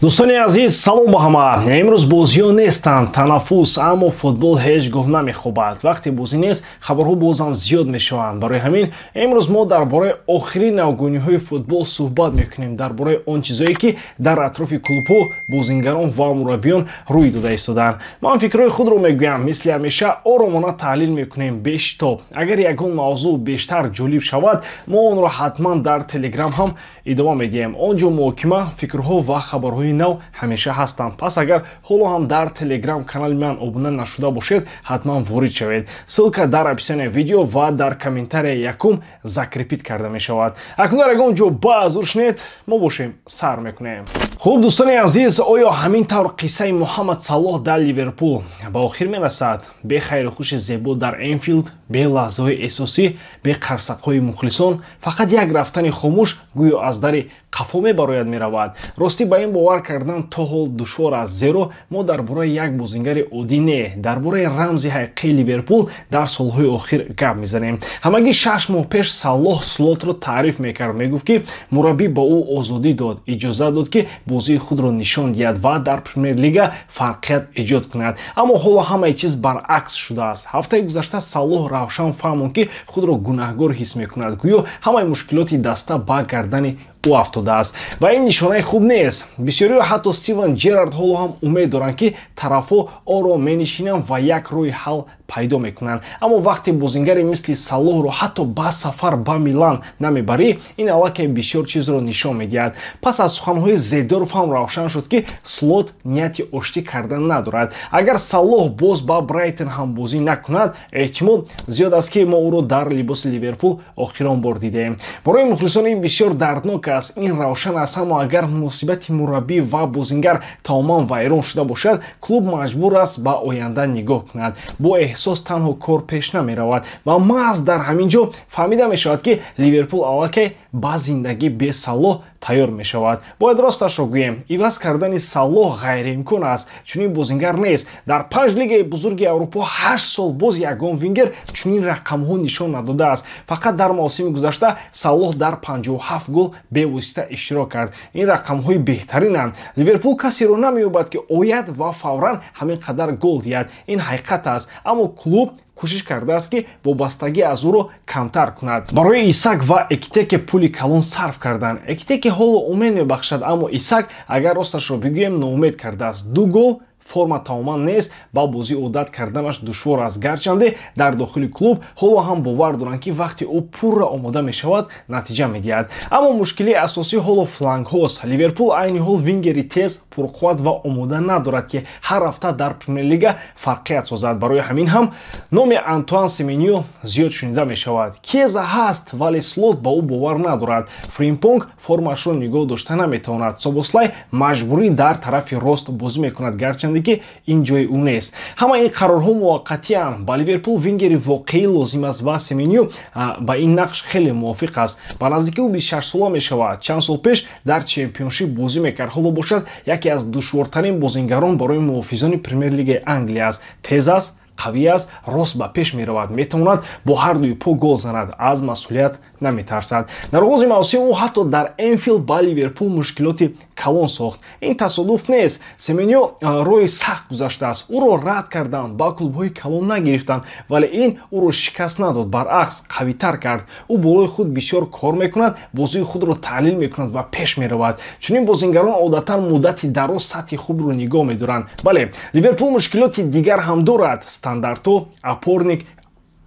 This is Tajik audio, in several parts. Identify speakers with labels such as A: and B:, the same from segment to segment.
A: Дӯстони азиз, салом ба ҳама. Имрӯз бозиҳо нестанд, танаффус, аммо футбол ҳеҷ гоҳ намехобад. Вақте бозӣ нест, хабарҳо бозам зиёд мешаванд. Барои ҳамин имрӯз мо дар бораи охирин навгониҳои футбол суҳбат мекунем, дар бораи он чизое, ки дар атрофи клубҳо, бозингарон ва мураббиён рӯй дода истодаанд. Ман фикрҳои худро мегӯям, мисли ҳамеша оромона таҳлил мекунем, бешитоб. Агар ягон мавзӯъ бештар ҷолиб шавад, мо онро ҳатман дар Телеграм ҳам идома медиҳем. Он ҷо муҳокима, фикрҳо ва хабарҳои нав ҳамеша ҳастанд. Пас агар ҳоло ҳам дар Телеграм канали ман обуна нашуда бошед, ҳатман ворид шавед. Ссылка дар описания видео ва дар комментария якум закрепить карда мешавад. Акнун дар ягон ҷо баазур шинед, мо бошем, сар мекунем. Хуб, дӯстони азиз, оё ҳамин тавр қиссаи Муҳаммад Салоҳ дар Ливерпул ба охир мерасад? Бе хайру хуши зебо дар Энфилд, бе лаҳзаҳои эҳсосӣ, бе қарсақҳои мухлисон, фақат як рафтани хомӯш, гӯё аз дари қафо мебарояд, меравад. Ростӣ, ба ин бовар кардан то ҳол душвор аст, зеро мо дар бораи як бозингари оддӣ не, дар бораи рамзи ҳақиқии Ливерпул дар солҳои охир гап мезанем. Ҳамагӣ 6 моҳ пеш Салоҳ Слотро таъриф мекард, мегуфт, ки мураббӣ ба ӯ озодӣ дод, иҷозат дод, ки бозии худро нишон диҳад ва дар Премер-лига фарқият эҷод кунад. Аммо ҳоло ҳамаи чиз баръакс шудааст. Ҳафтаи гузашта Салоҳ равшан фаҳмонд, ки худро гунаҳгор ҳис мекунад, гӯё ҳамаи мушкилоти даста ба гардани ӯ афтодааст. Ва ин нишонаи хуб нест. Бисёриҳо, ҳатто Стивен Джерард, ҳоло ҳам умед доранд, ки тарафҳо ором менишинанд ва як роҳи ҳал пайдо мекунанд. Аммо вақте бозингаре мисли Салоҳро ҳатто ба сафар ба Милан намебарӣ, ин аллакай бисёр чизро нишон медиҳад. Пас аз суханҳои Зедорф ҳам равшан шуд, ки Слот нияти оштӣ кардан надорад. Агар Салоҳ боз ба Брайтон ҳам бозӣ накунад, эҳтимол зиёд аст, ки мо ӯро дар либоси Ливерпул охирон бор дидаем. Барои мухлисон ин бисёр дарднок аст, ин равшан аст. Аммо агар муносибати мураббӣ ва бозингар тамоман вайрон шуда бошад, клуб маҷбур аст ба оянда нигоҳ кунад. Бо эҳсос танҳо кор пеш намеравад. Ва маҳз дар ҳамин ҷо фаҳмида мешавад, ки Ливерпул аллакай ба зиндагӣ бе Салоҳ тайёр мешавад. Бояд росташро гӯем, иваз кардани Салоҳ ғайриимкон аст. Чунин бозингар нест. Дар панҷ лигаи бузурги Аврупо 8 сол боз ягон вингер чунин рақамҳо нишон надодааст. Фақат дар мавсими гузашта Салоҳ дар 57 гол бевосита иштирок кард. Ин рақамҳои беҳтаринанд. Ливерпул касеро намеёбад, ки ояд ва фавран ҳамин қадар гол диҳад. Ин ҳақиқат аст. Аммо клуб кӯшиш кардааст, ки вобастагӣ аз ӯро камтар кунад. Барои Исак ва Экитеке пули калон сарф карданд. Экитеке ҳоло умед мебахшад, аммо Исак, агар росташро бигӯем, ноумед кардааст: ду гол, форма тамоман нест, ба бозӣ одат карданаш душвор аст. Гарчанде дар дохили клуб ҳоло ҳам бовар доранд, ки вақте ӯ пурра омода мешавад, натиҷа медиҳад. Аммо мушкилии асосӣ ҳоло флангҳост. Ливерпул айни ҳол вингери тез, пурқувват ва омода надорад, ки ҳар ҳафта дар Премер-лига фарқият созад. Барои ҳамин ҳам номи Антуан Семеньо зиёд шунида мешавад. Кеза ҳаст, вале Слот ба ӯ бовар надорад. Фримпонг формаашро нигоҳ дошта наметавонад. Собослай маҷбурӣ дар тарафи рост бозӣ мекунад, гарчанде ки ин ҷои ӯ нест. Ҳамаи ин қарорҳо муваққатианд. Ба Ливерпул вингери воқеӣ лозим аст ва Семеньо ба ин нақш хеле мувофиқ аст. Ба наздикӣ ӯ 26 сола мешавад. Чанд сол пеш дар Чемпионшип бозӣ мекард, ҳоло бошад, яке аз душвортарин бозингарон барои муҳофизони Премер-лигаи Англия аст. Тез аст, қавӣ аст, рост ба пеш меравад, метавонад бо ҳар дуи по гол занад, аз масъулият наметарсад. Дар оғози мавсим ӯ ҳатто дар Энфилд ба Ливерпул мушкилоти калон сохт. Ин тасодуф нест. Семеньо роҳи сахт гузаштааст. Ӯро рад карданд, ба клубҳои калон нагирифтанд, вале ин ӯро шикаст надод, баръакс, қавитар кард. Ӯ болои худ бисёр кор мекунад, бозии худро таҳлил мекунад ва пеш меравад. Чунин бозингарон одатан муддати дароз сатҳи хубро нигоҳ медоранд. Бале, Ливерпул мушкилоти дигар ҳам дорад: стандартҳо, опорник,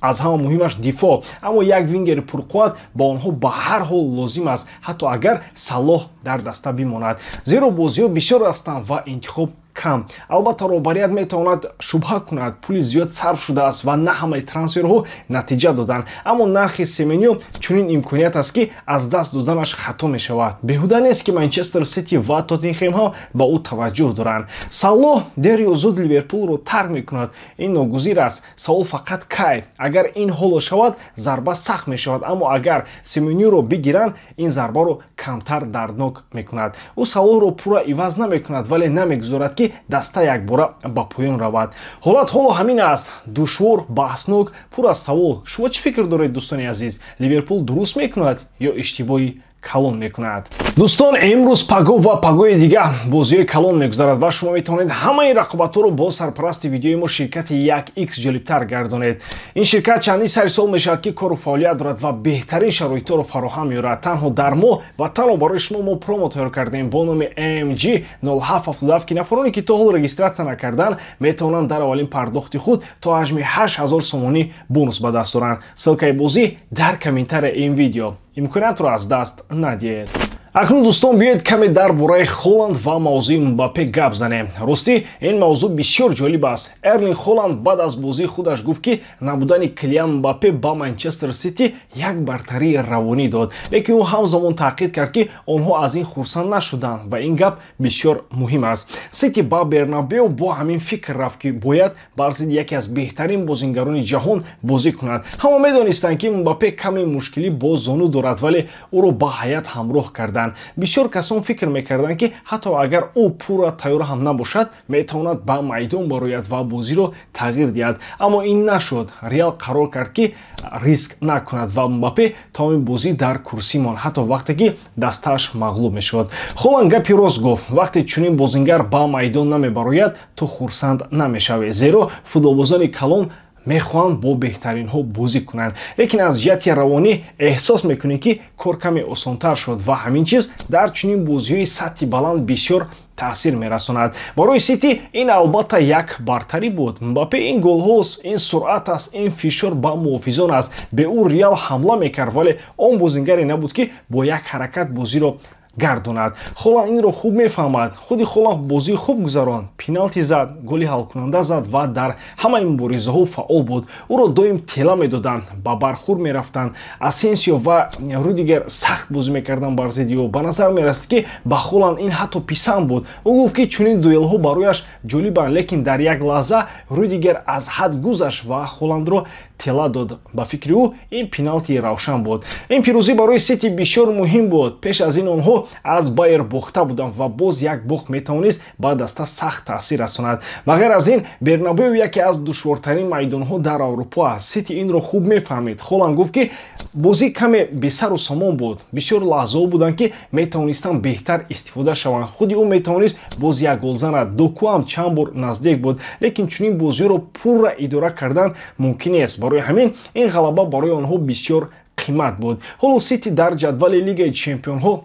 A: аз ҳама муҳимаш дифоъ. Аммо як вингери пурқувват ба онҳо ба ҳар ҳол лозим аст, ҳатто агар Салоҳ дар даста бимонад, зеро бозиҳо бисёр ҳастанд ва интихоб кам. Албатта, роҳбарият метавонад шубҳа кунад: пули зиёд сарф шудааст ва на ҳамаи трансферҳо натиҷа доданд. Аммо нархи Семеньо чунин имконият аст, ки аз даст доданаш хато мешавад. Беҳуда нест, ки Манчестер Сити ва Тоттенхем ҳам ба ӯ таваҷҷӯҳ доранд. Салоҳ дер ё зуд Ливерпулро тарк мекунад, ин ногузир аст. Савол фақат кай. Агар ин ҳоло шавад, зарба сахт мешавад, аммо агар Семеньоро бигиранд, ин зарбаро камтар дарднок мекунад. Ӯ Салоҳро пурра иваз намекунад, вале намегузорад, ки даста якбора ба поён равад. Ҳолат ҳоло ҳамин аст: душвор, баҳснок, пур аз савол. Шумо чӣ фикр доред, дӯстони азиз? Ливерпул дуруст мекунад ё иштибоҳи Калон мекунад. Дӯстон, имрӯз пагоҳ ва пагоҳи дигар бозиҳои калон мегузарад ва шумо метавонед ҳамаи рақобатҳоро бо сарпарасти видеои мо, ширкати 1X, ҷолибтар гардонед. Ин ширкат чандин сари сол мешавад, ки кору фаъолият дорад ва беҳтарин шароитҳоро фароҳам меорад. Танҳо дар моҳ ва танҳо барои шумо мо промо тайёр кардем бо номи AMG 0777, ки нафароне, ки то ҳол регистрация накардан, метавонанд дар аввалин пардохти худ то ҳаҷми 8000 сомонӣ бонус ба даст оранд. Ссылка и бозӣ дар комментария ин видео. Имкониятро аз даст надиҳед. Акнун, дӯстон, биёед, каме дар бораи Холанд ва мавзӯи Мбаппе гап занем. Ростӣ, ин мавзӯъ бисёр ҷолиб аст. Эрлинг Холанд баъд аз бозии худаш гуфт, ки набудани Килиан Мбаппе ба Манчестер Сити як бартарии равонӣ дод, лекин ӯ ҳамзамон таъқид кард, ки онҳо аз ин хурсанд нашуданд, ва ин гап бисёр муҳим аст. Сити ба Бернабео бо ҳамин фикр рафт, ки бояд бар зидди яке аз беҳтарин бозингарони ҷаҳон бозӣ кунад. Ҳама медонистанд, ки Мбаппе каме мушкилӣ бо зону дорад, вале ӯро ба ҳайат ҳамроҳ карданд. Бисёр касон фикр мекарданд, ки ҳатто агар ӯ пурра тайёр ҳам набошад, метавонад ба майдон барояд ва бозиро тағйир диҳад, аммо ин нашуд. Реал қарор кард, ки риск накунад, ва Мбаппе тамоми бозӣ дар курсӣ монд, ҳатто вақте ки дастааш мағлуб мешуд. Холанд гапи рост гуфт: вақте чунин бозингар ба майдон намебарояд, ту хурсанд намешавӣ, зеро футболбозони калон мехоҳанд бо беҳтаринҳо бозӣ кунанд, лекин аз ҷиҳати равонӣ эҳсос мекунӣ, ки кор каме осонтар шуд, ва ҳамин чиз дар чунин бозиҳои сатҳи баланд бисёр таъсир мерасонад. Барои Сити ин албатта як бартарӣ буд. Мбаппе ин голҳост, ин суръат аст, ин фишор ба муҳофизон аст. Бе ӯ Реал ҳамла мекард, вале он бозингаре набуд, ки бо як ҳаракат бозиро гардонад. Холанд инро хуб мефаҳмад. Худи Холанд бозии хуб гузаронд: пеналти зад, голи ҳалкунанда зад ва дар ҳамаи муборизаҳо фаъол буд. Ӯро доим тела медоданд, ба бархӯрд мерафтанд. Асенсио ва Рудигер сахт бозӣ мекарданд бар зидди ӯ. Ба назар мерасид, ки ба Холанд ин ҳатто писанд буд. Ӯ гуфт, ки чунин дуэлҳо барояш ҷолибанд, лекин дар як лаҳза Рудигер аз ҳад гузашт ва Холандро тела дод. Ба фикри ӯ, ин пеналти равшан буд. Ин пирӯзӣ барои Сити бисёр муҳим буд. Пеш аз ин онҳо аз Байер бохта буданд ва боз як бохт метавонист ба даста сахт таъсир расонад. Ба ғайр аз ин, Бернабеу яке аз душвортарин майдонҳо дар Аврупо аст. Сити инро хуб мефаҳмид. Холанд гуфт, ки бозӣ каме бесару сомон буд, бисёр лаҳзаҳо буданд, ки метавонистанд беҳтар истифода шаванд. Худи ӯ метавонист боз як гол занад, Доку ҳам чанд бор наздик буд, лекин чунин бозиро пурра идора кардан мумкин нест. Барои ҳамин ин ғалаба барои онҳо бисёр қимат буд. Ҳоло Сити дар ҷадвали Лигаи чемпионҳо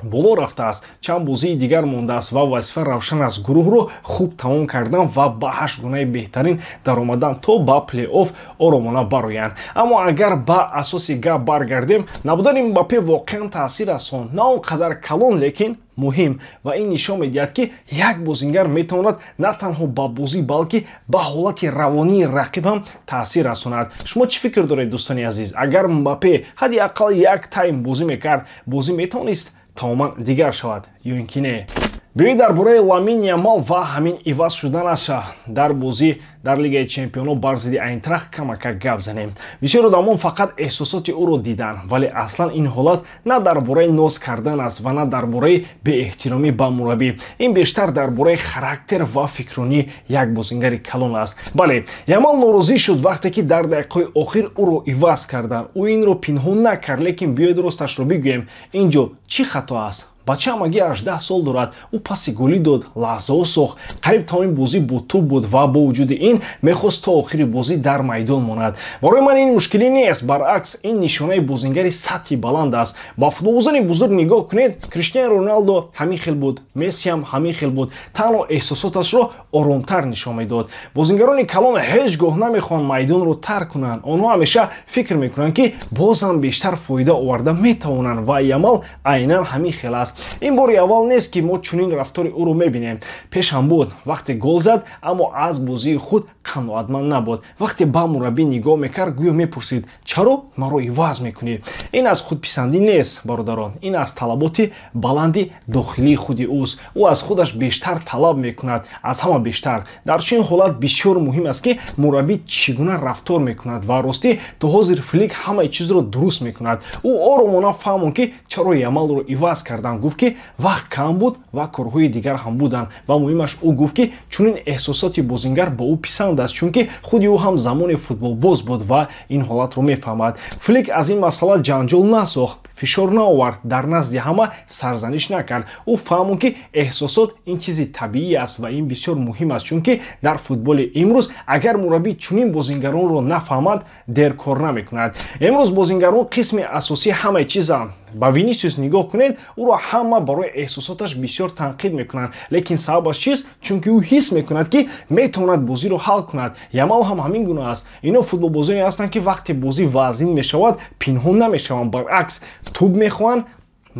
A: боло рафтааст. Чанд бозии дигар мондааст ва вазифа равшан аст: гурӯҳро хуб тамом кардан ва ба ҳаштгонаи беҳтарин даромадан, то ба плей-офф оромона бароянд. Аммо агар ба асоси гап баргардем, набудани Мбаппе воқеан таъсир расонд, на он қадар калон, лекин муҳим, ва ин нишон медиҳад, ки як бозингар метавонад на танҳо ба бозӣ, балки ба ҳолати равонии рақиб ҳам таъсир расонад. Шумо чӣ фикр доред, дӯстони азиз? Агар Мбаппе ҳадди ақал як тайм бозӣ мекард, бозӣ метавонист тамоман дигар шавад ё ин ки не? Биёед, дар бораи Ламин Ямал ва ҳамин иваз шуданаш дар бозӣ дар Лигаи чемпионҳо бар зидди Айнтрахт камакак гап занем. Бисёр одамон фақат эҳсосоти ӯро диданд, вале аслан ин ҳолат на дар бораи ноз кардан аст ва на дар бораи беэҳтиромӣ ба мураббӣ. Ин бештар дар бораи характер ва фикронии як бозингари калон аст. Бале, Ямал норозӣ шуд, вақте ки дар дақиқаҳои охир ӯро иваз карданд. Ӯ инро пинҳон накард, лекин биёед, росташро бигӯем: ин ҷо чӣ хато аст? Бача ҳамагӣ 18 сол дорад. Ӯ паси голӣ дод, лаҳзаҳо сохт, қариб тамоми бозӣ бо тӯб буд ва бо вуҷуди ин мехост то охири бозӣ дар майдон монад. Барои ман ин мушкилӣ нест, баръакс, ин нишонаи бозингари сатҳи баланд аст. Ба футболбозони бузург нигоҳ кунед: Криштиану Роналдо ҳамин хел буд, Месси ҳам ҳамин хел буд, танҳо эҳсосоташро оромтар нишон медод. Бозингарони калон ҳеҷ гоҳ намехоҳанд майдонро тарк кунанд. Онҳо ҳамеша фикр мекунанд, ки боз ҳам бештар фоида оварда метавонанд, ва Ямал айнан ҳамин хел аст. Ин бори аввал нест, ки мо чунин рафтори ӯро мебинем. Пеш ҳам буд, вақте гол зад, аммо аз бозии худ қаноатманд набуд. Вақте ба мураббӣ нигоҳ мекард, гӯё мепурсид: «Чаро маро иваз мекунӣ?» Ин аз худписандӣ нест, бародарон, ин аз талаботи баланди дохилии худи ӯст. Ӯ аз худаш бештар талаб мекунад, аз ҳама бештар. Дар чунин ҳолат бисёр муҳим аст, ки мураббӣ чӣ гуна рафтор мекунад, ва ростӣ, то ҳозир Флик ҳамаи чизро дуруст мекунад. Ӯ оромона фаҳмонд, ки чаро Ямалро иваз карданд. гуфт, ки вақт кам буд ва корҳои дигар ҳам буданд. Ва муҳимаш, ӯ гуфт, ки чунин эҳсосоти бозингар ба ӯ писанд аст, чунки худи ӯ ҳам замоне футболбоз буд ва ин ҳолатро мефаҳмад. Флик аз ин масъала ҷанҷол насохт, фишор наовард, дар назди ҳама сарзаниш накард. Ӯ фаҳмуд, ки эҳсосот ин чизи табиӣ аст ва ин бисёр муҳим аст, чунки дар футболи имрӯз агар мураббӣ чунин бозингаронро нафаҳмад, дер кор намекунад. Имрӯз бозингарон қисми асосии ҳамаи чизанд. Ба Винисиус нигоҳ кунед, ӯро ҳама барои эҳсосоташ бисёр танқид мекунанд, лекин сабабаш чист? Чунки ӯ ҳис мекунад, ки метавонад бозиро ҳал кунад. Ямал ҳам ҳамин гуна аст. Ино футболбозоне ҳастанд, ки вақте бозӣ вазнин мешавад, пинҳон намешаванд, баръакс, тӯб мехоҳанд,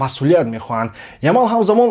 A: масъулият мехоҳанд. Ямал ҳамзамон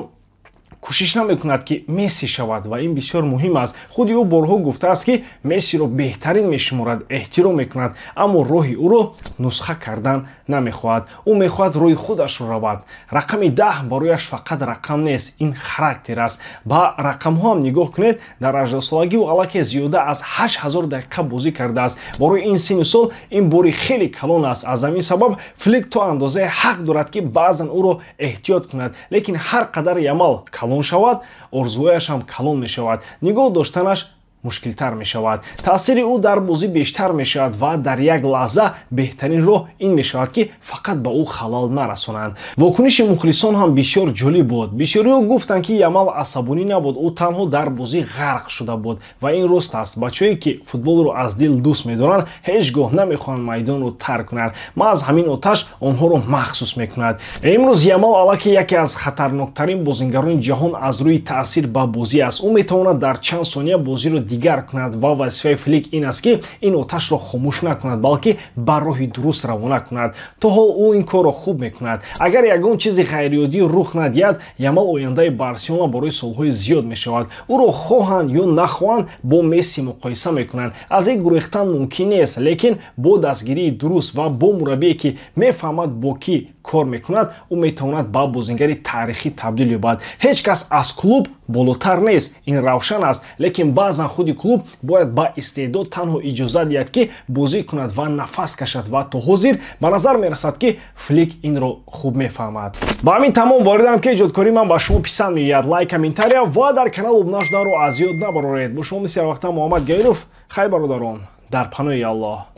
A: кӯшиш намекунад, ки Месси шавад, ва ин бисёр муҳим аст. Худи ӯ борҳо гуфтааст, ки Мессиро беҳтарин мешуморад, эҳтиром мекунад, аммо роҳи ӯро нусха кардан намехоҳад. Ӯ мехоҳад роҳи худашро равад. Рақами 10 барояш фақат рақам нест, ин характер аст. Ба рақамҳо ҳам нигоҳ кунед. Дар 18-солагӣ ӯ аллакай зиёда аз 8000 дақиқа бозӣ кардааст. Барои ин синну сол ин бори хеле калон аст. Аз ҳамин сабаб Флик то андозае ҳақ дорад, ки баъзан ӯро эҳтиёт кунад, лекин ҳар қадар Ямал калон шавад, орзуҳояш ҳам калон мешавад, нигоҳ доштанаш мушкилтар мешавад, таъсири ӯ дар бозӣ бештар мешавад ва дар як лаҳза беҳтарин роҳ ин мешавад, ки фақат ба ӯ халал нарасонанд. Вокуниши мухлисон ҳам бисёр ҷолиб буд. Бисёриҳо гуфтанд, ки Ямал асабонӣ набуд, ӯ танҳо дар бозӣ ғарқ шуда буд, ва ин рост аст. Бачаҳое, ки футболро аз дил дӯст медоранд, ҳеҷ гоҳ намехоҳанд майдонро тарк кунанд. Маҳз ҳамин оташ онҳоро махсус мекунад. Имрӯз Ямал аллакай яке аз хатарноктарин бозингарони ҷаҳон аз рӯи таъсир ба бозӣ аст. Ӯ метавонад дар чанд сония бозиро дигар кунад ва вазифаи Флик ин аст, ки ин оташро хомӯш накунад, балки ба роҳи дуруст равона кунад. То ҳол ӯ ин корро хуб мекунад. Агар ягон чизи ғайриоддӣ рух надиҳад, Ямал ояндаи Барселона барои солҳои зиёд мешавад. Ӯро хоҳанд ё нахоҳанд, бо Месси муқоиса мекунанд. Аз ин гурехтан мумкин нест, лекин бо дастгирии дуруст ва бо мураббие, ки мефаҳмад бо кӣ кор мекунад, ӯ метавонад ба бозингари таърихӣ табдил ёбад. Ҳеҷ кас аз клуб болотар нест, ин равшан аст, лекин баъзан худи клуб бояд ба истеъдод танҳо иҷозат диҳад, ки бозӣ кунад ва нафас кашад, ва то ҳозир ба назар мерасад, ки Флик инро хуб мефаҳмад. Ба ҳамин тамом. Боридам, ки эҷодкории ман ба шумо писанд меояд. Лайк, комментария ва дар канал обуна шуданро аз ёд набароред. Бо шумо мисли ҳарвақта Муҳаммад Гаиров. Хайр, бародарон, дар паноҳи Аллоҳ.